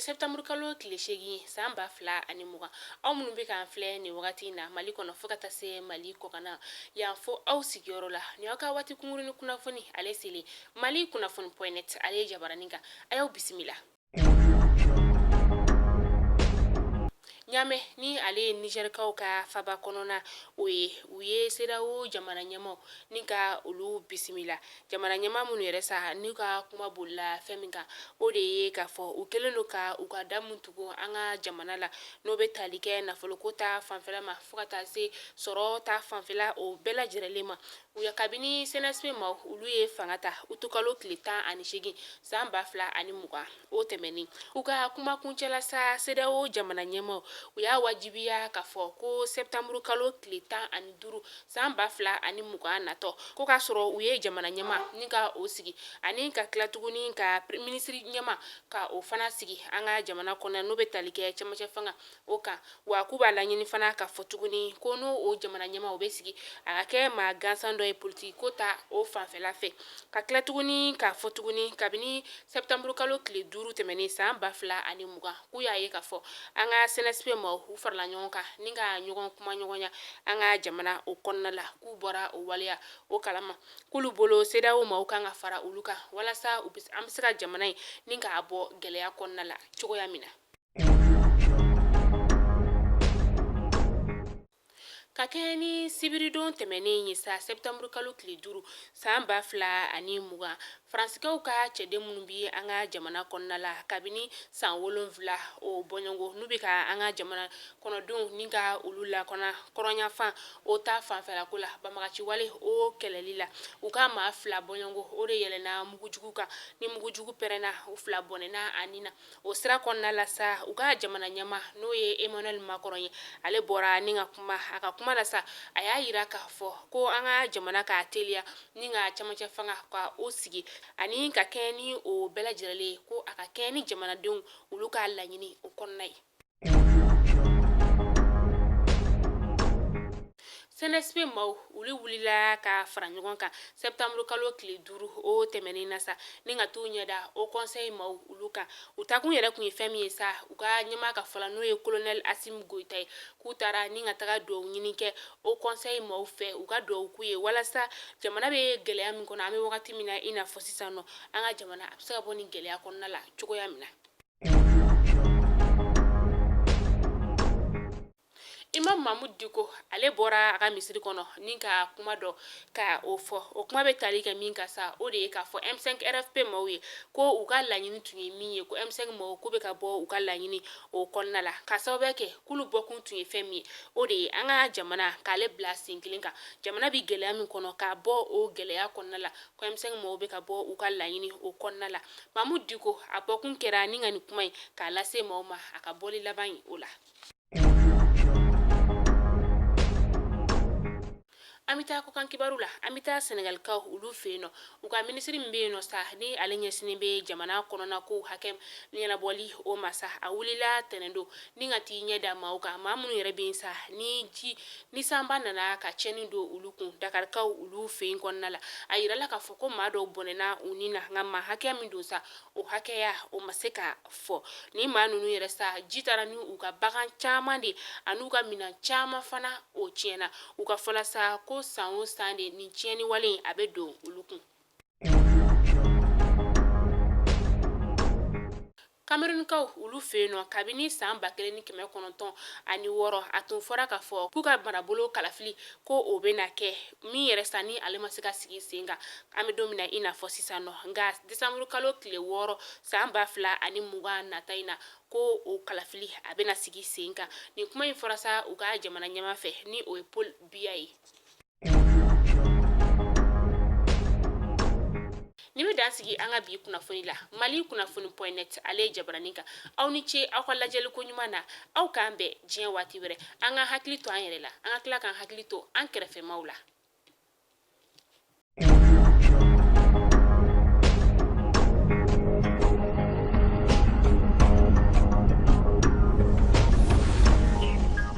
septembre kalo tile 8 san 2020. Aw minnu bɛ k'an filɛ nin wagati in na Mali kɔnɔ fo ka taa se Mali kɔkanna yan fo aw sigiyɔrɔ la, nin y'aw ka waati kunkurunnin kunnafoni ale selen Mali kunnafoni point net ale ye jabaranin kan. A y'aw bisimila. Ɲamɛ ni ale ye Nizɛrikaw ka faba kɔnɔna o ye, u ye CEDEAO jamana ɲɛmaaw ni ka olu bisimila. Jamana ɲɛmaa minnu yɛrɛ sa n'u ka kuma bolila fɛn min kan, o de ye k'a fɔ u kɛlen don ka u ka da mun tugu an ka jamana la, n'o bɛ tali kɛ nafoloko ta fanfɛla ma fo ka taa se sɔrɔ ta fanfɛla o bɛɛ lajɛlen ma. U ya kabini CNSP maaw olu ye fanga ta utukalo tile 18 san 2020 o tɛmɛnen. U ka kuma kuncɛla sa, CEDEAO jamana ɲɛmaaw u y'a wajibiya k'a fɔ ko septembre kalo tile 15 san 2020 natɔ, ko k'a sɔrɔ u ye jamana ɲɛmaa ni ka o sigi ani ka tila tuguni ka minisiri ɲɛmaa ka o fana sigi an ka jamana kɔnɔ, n'o bɛ tali kɛ cɛmancɛ fanga o kan. Wa k'u b'a laɲini fana k'a fɔ tuguni ko n'o o jamana ɲɛmaa bɛ sigi, a ka kɛ maa gansan dɔ ye politiki ko ta o fanfɛla fɛ. Ka tila tuguni k'a fɔ tuguni kabini septembre kalo tile 5 tɛmɛnen san 2020, k'u y'a ye k'a fɔ an ka CNSP maaw u farala ɲɔgɔn kan ni ka ɲɔgɔn kuma ɲɔgɔnya an ka jamana o kɔnɔna la, k'u bɔra o waleya o kalama. K'olu bolo CEDEAO maaw kan ka fara olu kan walasa an bɛ se ka jamana in ni k'a bɔ gɛlɛya kɔnɔna la cogoya min na. Ka kɛɲɛ ni sibiridon tɛmɛnen ye sa, septembre kalo tile 5 san 2020, Faransikaw ka cɛden minnu bɛ an ka jamana kɔnɔna la kabini san 7 o bɔɲɔgɔn, n'u bɛ ka an ka jamana kɔnɔdenw ni ka olu lakana kɔrɔnyanfan o ta fanfɛla ko la, banbagaci wale o kɛlɛli la, u ka maa 2 bɔɲɔgɔn o de yɛlɛnna mugujugu kan. Ni mugujugu pɛrɛnna, u 2 bɔnɛna a ni na. O sira kɔnɔna la sa, u ka jamana ɲɛmaa n'o ye Emmanuel Macron ye, ale bɔra ni ka kuma. A ka kuma la sa, a y'a yira k'a fɔ ko an ka jamana k'a teliya ni ka cɛmancɛ fanga ka o sigi ani ka kɛɲɛ ni o bɛɛ lajɛlen, ko a ka kɛɲɛ ni jamanadenw olu ka laɲini o kɔnɔna ye. CNSP maaw olu wulila ka fara ɲɔgɔn kan septembre kalo tile 5 o tɛmɛnen na sa, ni ka t'u ɲɛda Haut Conseil maaw olu kan. U taakun yɛrɛ kun ye fɛn min ye sa, u ka ɲɛmaa ka fɔ la, n'o ye colonel Assimi Goïta ye, k'u taara ni ka taga dugawu ɲini kɛ Haut Conseil maaw fɛ, u ka dugawu k'u ye walasa jamana bɛ gɛlɛya min kɔnɔ an bɛ wagati min na i n'a fɔ sisan nɔ, an ka jamana a bɛ se ka bɔ nin gɛlɛya kɔnɔna la cogoya min na. Imam Mahmoud Dicko ale bɔra a ka misiri kɔnɔ ni ka kuma dɔ ka o fɔ. O kuma bɛ tali kɛ min kan sa, o de ye k'a fɔ M5 RFP maaw ye ko u ka laɲini tun ye min ye, ko M5 maaw k'u bɛ ka bɔ u ka laɲini o kɔnɔna la, ka sababu kɛ k'olu bɔkun tun ye fɛn min ye, o de ye an ka jamana k'ale bila sen kelen kan, jamana bɛ gɛlɛya min kɔnɔ k'a bɔ o gɛlɛya kɔnɔna la, ko M5 maaw bɛ ka bɔ u ka laɲini o kɔnɔna la. Mahmoud Dicko a bɔkun kɛra ni ka nin kuma in k'a lase maaw ma a ka bɔli laban in o la. An bɛ taa kɔkan kibaru la. An bɛ taa Sɛnɛgalikaw olu fɛ yen nɔ. U ka minisiri min bɛ yen nɔ sa, ni ale ɲɛsinnen bɛ jamana kɔnɔna kow hakɛ ɲɛnabɔli o ma sa, a wulila tɛnɛndon ni ka t'i ɲɛ da maaw kan, maa minnu yɛrɛ bɛ yen sa, ni ji ni sanba nana ka tiɲɛni don olu kun Dakarikaw olu fɛ yen kɔnɔna la. A yirala k'a fɔ ko maa dɔw bɔnɛna u ni na, nka maa hakɛya min don sa, o hakɛya o ma se ka fɔ. Ni maa ninnu yɛrɛ sa, ji taara ni u ka bagan caman de an'u ka minɛn caman fana o tiɲɛna. U ka fɔ la sa, ko san o san de nin tiɲɛni wale in a bɛ don olu kun. Kamerunkaw olu fɛ yen nɔ, kabini san 1906, a tun fɔra k'a fɔ k'u ka marabolo kalafili ko o bɛna kɛ, min yɛrɛ sa ni ale ma se ka sigi sen kan an bɛ don min na i n'a fɔ sisan nɔ. Nka desanburu kalo tile 6 san 2020 nata in na, ko o kalafili a bɛna sigi sen kan. Nin kuma in fɔra sa u ka jamana ɲɛmaa fɛ, ni o ye Paul Biya ye. Nin bɛ dan sigi an ka bi kunnafoni la Mali kunnafoni point net ale ye jabaranin kan. Aw ni ce aw ka lajɛli ko ɲuman na. Aw k'an bɛn diɲɛ waati wɛrɛ. An ka hakili to an yɛrɛ la, an ka tila k'an hakili to an kɛrɛfɛmaw la.